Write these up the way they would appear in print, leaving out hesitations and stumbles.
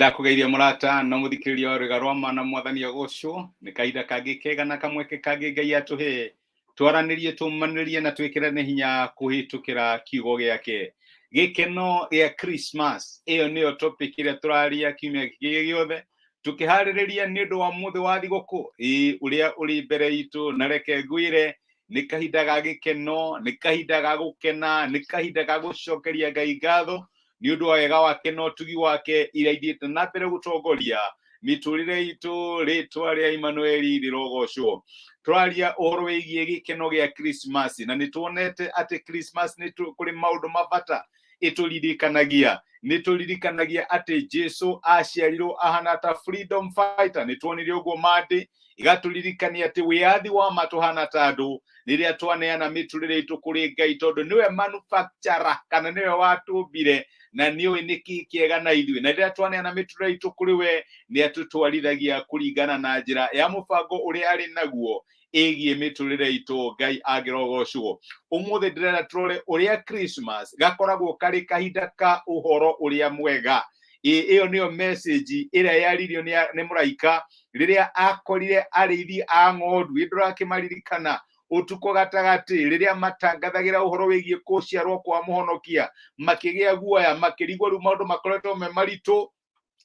Nĩndakũgeithia mũrata na mũthikĩrĩria wa rwĩga rwa ma na mwathani agocwo. Nĩ kahinda kangĩ kega na kamweke kangĩ Ngai atũhe twaranĩrie, tũmanĩrie na twĩkĩrane hinya kũhĩtũkĩra kiugo gĩake. Gĩkeno gĩa Christmas, ĩyo nĩyo topic ĩrĩa tũraria kiumia gĩkĩ gĩothe tũkĩharĩrĩria nĩ ũndũ wa mũthĩ wa thigũkũ ĩĩ ũrĩa ũrĩ mbere itũ. Na reke ngwĩre, nĩ kahinda ga gĩkeno, nĩ kahinda ga gũkena, nĩ kahinda ga gũcokeria Ngai ngatho nĩ ũndũ wa wega wake na ũtugi wake iria ithiĩte na mbere gũtongoria mĩtũrĩre itũ. Rĩtwa rĩa Emmanueli rĩrogocwo. Tũraria ũhoro wĩgiĩ gĩkeno gĩa Christmas, na nĩ tuonete atĩ Christmas nĩ kũrĩ maũndũ ma bata ĩtũririkanagia. Nĩ tũririkanagia atĩ Jesu aciarirwo ahana ta freedom fighter, nĩ tuonire ũguo mandĩ igatũririkania atĩ wĩyathi wa ma tũhana ta andũ rĩrĩa twaneana mĩtũrĩre itũ kũrĩ Ngai, tondũ nĩwe manufacturer kana nĩwe watũmbire na nĩũĩ nĩkĩ kĩega na ithuĩ. Na rĩrĩa twaneana mĩtũrĩre itũ kũrĩ we, nĩ atũtwarithagia kũringana na njĩra ya mũbango ũrĩa arĩ naguo ĩgiĩ mĩtũrĩre itũ. Ngai angĩrogocwo. Ũmũthĩ ndĩrenda tũrore ũrĩa Christmas gakoragwo karĩ kahinda ka ũhoro ũrĩa mwega. Ĩyo nĩyo message ĩrĩa yaririo nĩ mũraika rĩrĩa akorire arĩithi a ng'ondu. Ĩ ndũrakĩmaririkana ũtukũ gatagatĩ rĩrĩa matangathagĩra ũhoro wĩgiĩ kũciarwo kwa mũhonokia, makĩgĩa guoya, makĩrigwo rĩu maũndũ makoretwo me maritũ,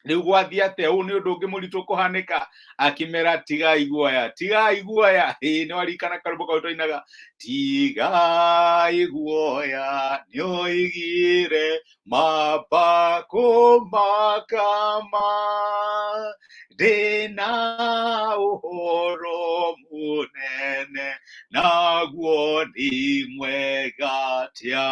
rĩu gwathiĩ atĩa? Ũũ nĩ ũndũ ũngĩ mũritũ kũhanĩka. Akĩmera, "Tigai guoya, tigai guoya." Ĩĩ, nĩ waririkana karũmbo kau twainaga, "Tigai guoya, nĩoigire mamba kũmakama, ndĩna ũhoro mũnene naguo nĩ mwega tia."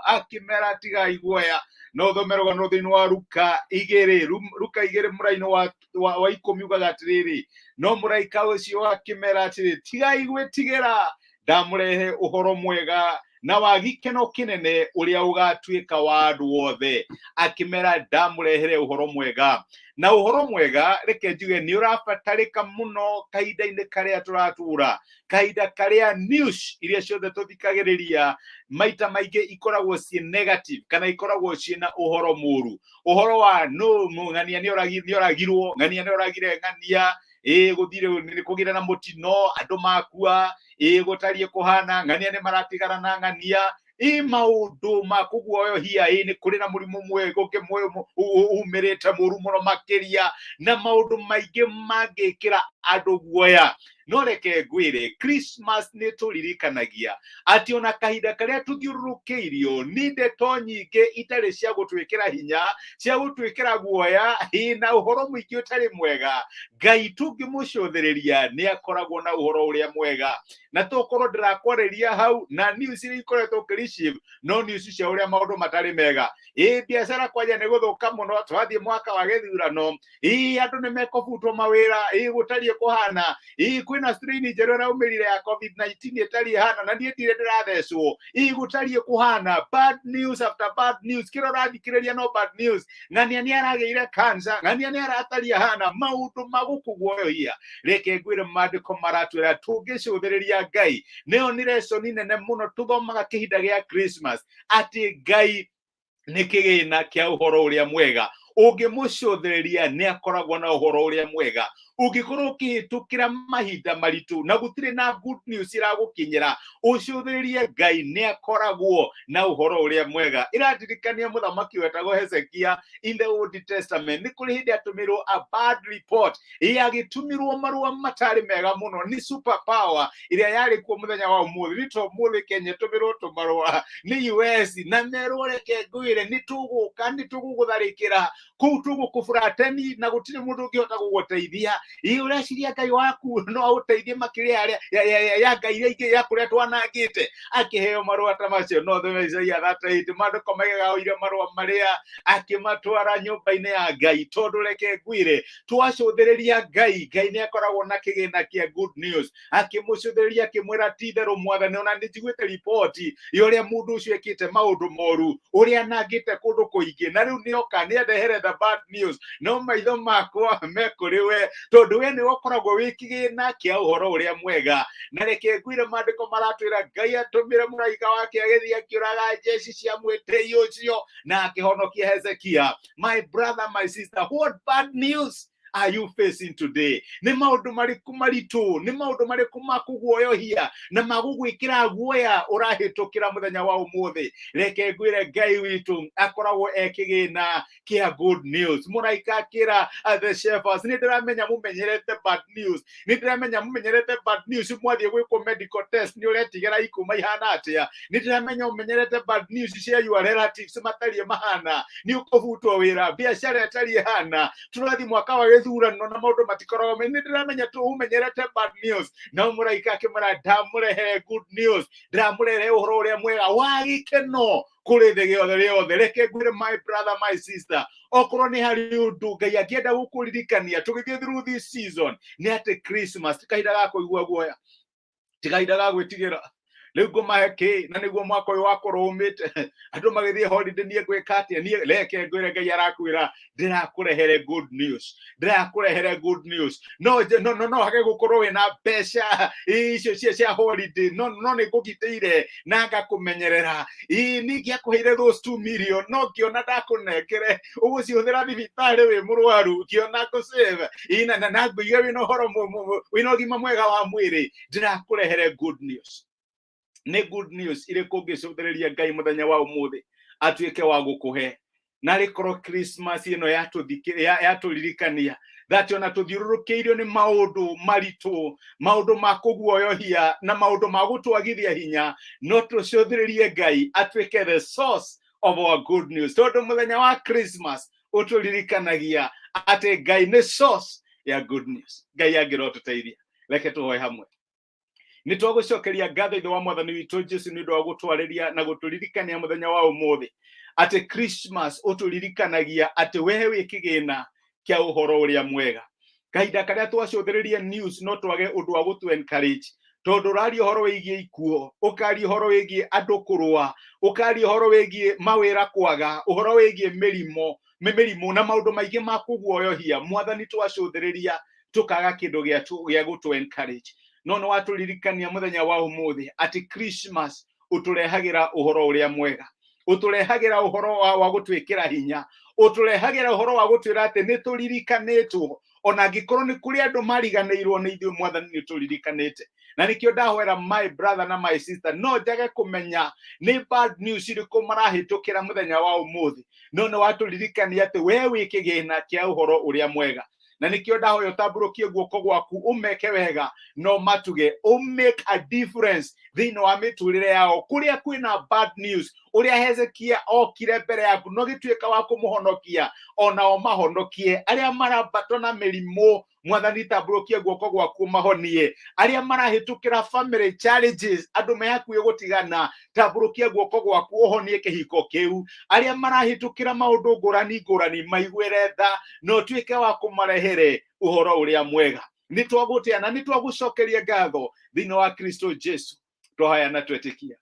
Akĩmera, "Tigai guoya." No thome rũgano thĩinĩ wa Luka 2, Luka 2 mũrainĩ wa 10, ugaga atĩrĩrĩ, "No mũraika ũcio akĩmera atĩrĩ, 'Tigai gwĩtigĩra, ndamũrehe ũhoro mwega na wa gĩkeno kĩnene ũrĩa ũgatuĩka wa andũ othe.'" Akĩmera, "Ndamũrehere ũhoro mwega." Na ũhoro mwega, reke njuge, nĩ ũrabatarĩka mũno kahinda-inĩ karĩa tũratũra, kahinda karĩa news iria ciothe tũthikagĩrĩria maita maingĩ ikoragwo ciĩ negative kana ikoragwo ciĩ na ũhoro mũru, ũhoro wa no ng'ania nĩ oragirwo, ng'ania nĩ oragire ng'ania, ĩ gũthire nĩ kũgĩre na mũtino, andũ makua, ĩ gũtariĩ kũhana ng'ania nĩ maratigana na ng'ania, ĩ maũndũ ma kũguoyohia, ĩ nĩ kũrĩ na mũrimũ mwega ũngĩ umĩrĩte mũru mũno makĩria, na maũndũ maingĩ mangĩkĩra andũ guoya. No reke ngwĩre, Christmas nĩ tũririkanagia atĩ ona kahinda karĩa tũthiũrũrũkĩirio nĩ ndeto nyingĩ itarĩ cia gũtwĩkĩra hinya, cia gũtwĩkĩra guoya, ĩ na ũhoro mũingĩ ũtarĩ mwega, Ngai tũngĩmũcũthĩrĩria nĩ akoragwo na ũhoro ũrĩa mwega. Na tokorwo ndĩrakwarĩria hau na news iria ikoretwo ũkĩreceive no news cia ũrĩa maũndũ matarĩ mega, ĩ biacara kwanja nĩ gũthũka mũno, twathiĩ mwaka wa gĩthurano, ĩ andũ nĩ mekũbutwo mawĩra, ĩ gũtariĩ kũhana, ĩ kwĩna strain njerũ ĩraumĩrire ya COVID-19 ĩtariĩ hana na niĩ ndirĩ ndĩrathecwo, ĩ gũtariĩ kũhana bad news after bad news, kĩrĩa ũrathikĩrĩria no bad news, ng'ania nĩ aragĩire cancer, ng'ania nĩ arataria hana, maũndũ ma gũkũguoyohia. Reke ngwĩre, maandĩko maratwĩra tũngĩcũthĩrĩria Ngai, nĩyo nĩ lesson nene mũno tũthomaga kĩhinda gĩa Christmas, atĩ Ngai nĩ kĩgĩna kĩa ũhoro ũrĩa mwega. Ũngĩmũcũthĩrĩria nĩ akoragwo na ũhoro ũrĩa mwega. Ũngĩkorwo ũkĩhĩtũkĩra mahinda maritũ na gũtirĩ na good news iragũkinyĩra, ũcũthĩrĩrie Ngai, nĩ akoragwo na ũhoro ũrĩa mwega. Ĩrandirikania mũthamaki wetagwo Hezekia in the Old Testament. Nĩ kũrĩ hĩndĩ atũmĩrwo a bad report, ĩ agĩtũmĩrwo marũa matarĩ mega mũno nĩ super power ĩrĩa yarĩ kuo mũthenya wa ũmũthĩ. Nĩ to ũmũthĩ Kenya ĩtũmĩrwo tũmarũa nĩ US na merwo, "Reke ngwĩre, nĩ tũgũka, nĩ tũgũgũtharĩkĩra kũu, tũgũkũburateni na gũtirĩ mũndũ ũngĩhota gũgũteithia. Ĩ ũreciria Ngai waku no aũteithie makĩria ya ngai iria ingĩ ya kũrĩa twanangĩte?" Akĩheo marũa ta macio. No thome Isaia 38, maandĩko maigaga oire marũa marĩa akĩmatwara nyũmba-inĩ ya Ngai, tondũ reke ngwĩre, twacũthĩrĩria Ngai, Ngai nĩ akoragwo na kĩgĩna kĩa good news. Akĩmũcũthĩrĩria akĩmwĩra, "Ti-itherũ Mwathani, ona nĩ njiguĩte riboti ya ũrĩa mũndũ ũcio ekĩte maũndũ moru, ũrĩa anangĩte kũndũ kũingĩ, na rĩu nĩoka nĩandehere ngĩrehere the bad news, no maitho makwa me kũrĩ we, tondũ we nĩwe ũkoragwo wĩ kĩgĩna kĩa ũhoro ũrĩa mwega. Na reke ngwĩre, maandĩko maratwĩra Ngai atũmire mũraika wake agĩthiĩ akĩũraga njeci cia mwĩtĩi ũcio na akĩhonokia Hezekia. My brother, my sister, what bad news are you facing today? Nĩ maũndũ marĩkũ maritũ, nĩ maũndũ marĩkũ makũguoyohia na magũgwĩkĩra guoya ũrahĩtũkĩra mũthenya wa ũmũthĩ? Reke ngwĩre, Ngai witũ akoragwo e kĩgĩna kĩa good news. Mũraika akĩra the shepherds, nĩ ndĩramenya mũmenyerete bad news, nĩ ndĩramenya mũmenyerete bad news, mwathiĩ gwĩkwo medical test nĩ ũretigĩra ikuma ihana atĩa, nĩ ndĩramenya ũmenyerete bad news cia your relatives matariĩ mahana, nĩ ũkũbutwo wĩra, biacara ĩtariĩ hana, tũrathiĩ mwaka wa gĩthurano na maũndũ matikoragwo me, nĩ ndĩramenya tu ũmenyerete bad news. No mũraika akĩmwĩra, ndamũrehere good news, ndĩramũrehere ũhoro ũrĩa mwega wa gĩkeno kũrĩ thĩ gĩothe rĩothe. Reke ngwĩre, my brother, my sister, okorwo nĩ harĩ ũndũ Ngai angĩenda gũkũririkania tũgĩthiĩ through this season, nĩ atĩ Christmas ti kahinda ga kũigua guoya, ti kahinda ga gwĩtigĩra rĩu ngũmahe kĩ, na nĩguo mwaka ũyũ wakorwo ũmĩte andũ magĩthiĩ holiday, niĩ ngwĩka atĩa? Niĩ reke ngwĩre, Ngai arakwĩra, ndĩrakũrehere good news, ndĩrakũrehere good news. No no no, no hage gũkorwo wĩna mbeca icio cia holiday, no nĩ ngũgitĩire na ngakũmenyerera. Ĩ ningĩakũheire those 2 million, no ngĩona ndakũnengere ũgũcihũthĩra thibitarĩ wĩ mũrwaru, ngĩona ngũsave ĩ na ngũige wĩna ũhoro wĩna ũgima mwega wa mwĩrĩ. Ndĩrakũrehere good news. Nĩ good news irĩkũ ũngĩcũthĩrĩria Ngai mũthenya wa ũmũthĩ atuĩke wa gũkũhe? Na rĩkorwo Christmas ĩno yatũririkania that ona tũthiũrũrũkĩirio nĩ maũndũ maritũ, maũndũ ma kũguoyohia na maũndũ ma gũtwagithia hinya, no tũcũthĩrĩrie Ngai atuĩke the source of our good news, tondũ mũthenya wa Christmas ũtũririkanagia atĩ Ngai nĩ source ya good news. Ngai angĩrotũteithia. Reke tũhoe hamwe. Nĩ twagũcokeria ngatho, Ithe wa Mwathani witũ Jesu, nĩ ũndũ wa gũtwarĩria na gũtũririkania mũthenya wa ũmũthĩ atĩ Christmas ũtũririkanagia atĩ we wĩ kĩgĩna kĩa ũhoro ũrĩa mwega. Kahinda karĩa twacũthĩrĩria news, no twage ũndũ wa gũtũ encourage, tondũ ũraria ũhoro wĩgiĩ ikuo, ũkaria ũhoro wĩgiĩ andũ kũrũa, ũkaria ũhoro wĩgiĩ mawĩra kwaga, ũhoro wĩgiĩ mĩrimũ na maũndũ maingĩ ma kũguoyohia. Mwathani, twacũthĩrĩria tũkaga kĩndũ gĩa gũtũ encourage, no nĩ watũririkania mũthenya wa ũmũthĩ atĩ Christmas ũtũrehagĩra ũhoro ũrĩa mwega, ũtũrehagĩra ũhoro wa gũtwĩkĩra hinya, ũtũrehagĩra ũhoro wa gũtwĩra atĩ nĩ tũririkanĩtwo ona angĩkorwo nĩ kũrĩ andũ mariganĩirwo nĩ ithuĩ. Mwathani, nĩ tũririkanĩte, na nĩkĩo ndahoera my brother na my sister, no njage kũmenya nĩ bad news irĩkũ marahĩtũkĩra mũthenya wa ũmũthĩ, no nĩ watũririkania atĩ we wĩ kĩgĩna kĩa ũhoro ũrĩa mwega. Na nĩkĩo ndahoya ũtambũrũkie guoko gwaku, ũmeke wega no matuge, ũmake a difference thĩinĩ wa mĩtũrĩre yao kũrĩa kwĩna bad news. Ũrĩa Hezekia okire mbere yaku no gĩtuĩka wa kũmũhonokia, onao mahonokie. Arĩa marambatwo na mĩrimũ, Mwathani, tambũrũkie guoko gwaku mahonie. Arĩa marahĩtũkĩra family challenges, andũ me hakuhĩ gũtigana, tambũrũkia guoko gwaku ũhonie kĩhiko kĩu. Arĩa marahĩtũkĩra maũndũ ngũrani ngũrani, maiguĩre tha na ũtuĩke wa kũmarehere ũhoro ũrĩa mwega. Nĩ twagũtĩa na nĩ twagũcokeria ngatho thĩinĩ wa Kristo Jesu twahaya na twetĩkia,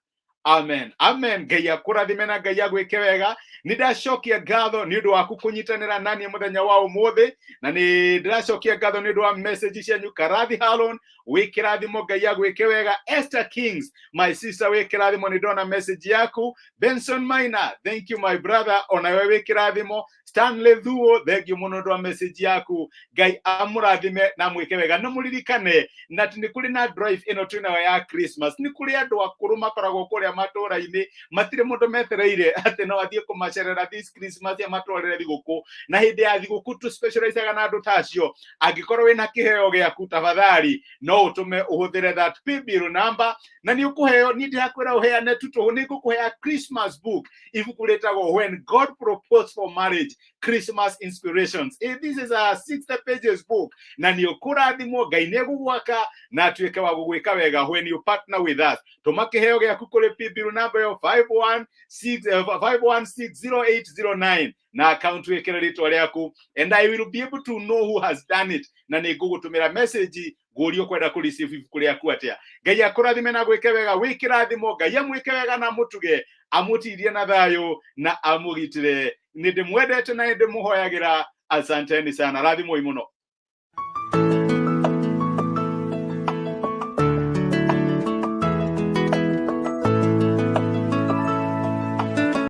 amen, amen. Ngai akũrathime na Ngai agwĩke wega. Nĩ ndacokia ngatho nĩ ũndũ waku kũnyitanĩra naniĩ mũthenya wa ũmũthĩ, na nĩ ndĩracokia ngatho nĩ ũndũ wa message cianyu. Karathi Halon, wĩ kĩrathimo, Ngai agwĩke wega. Esther Kings, my sister, wĩ kĩrathimo, nĩ ndona message yaku. Benson Maina, thank you, my brother, onawe wĩ kĩrathimo. Stanley Thuo, thank you mũno ũndũ wa message yaku. Ngai amũrathime na mwĩke wega. Na mũririkane na atĩ nĩ kũrĩ na drive ĩno twĩnayo ya Christmas. Nĩ kũrĩ andũ akũrũ makoragwo kũrĩa matũũra-inĩ, matirĩ mũndũ metereire atĩ no athiĩ kũmacerera this Christmas amatwarĩre thigũkũ, na hĩndĩ ya thigũkũ tũ specializaga na andũ ta acio. Angĩkorwo wĩna kĩheo gĩaku, tafadhali no ũtũme ũhũthĩre that paybill number na nĩ ũkũheo. Niĩ ndĩrakwĩra ũheane tu tũhũ, nĩ ngũkũhea Christmas book, ibuku rĩtagwo When God Proposed for Marriage: Christmas Inspirations. This is a 60 pages book na nĩ ũkũrathimwo. Ngai nĩ egũgwaka na atuĩke wa gũgwĩka wega when you partner with us. Tũma kĩheo gĩaku kũrĩ paybill number ĩyo 516 5160809 na account wĩkĩre rĩtwa rĩaku, and I will be able to know who has done it, na nĩ ngũgũtũmĩra message ngũrio kwenda kũ receive ibuku rĩaku atĩa. Ngai akũrathime na gwĩke wega. Wĩ kĩrathimo. Ngai amwĩke wega na amũtuge, amũtirie na thayũ na amũgitĩre. Nĩ ndĩmwendete na nĩ ndĩmũhoyagĩra. Asanteni sana, rathimoi mũno.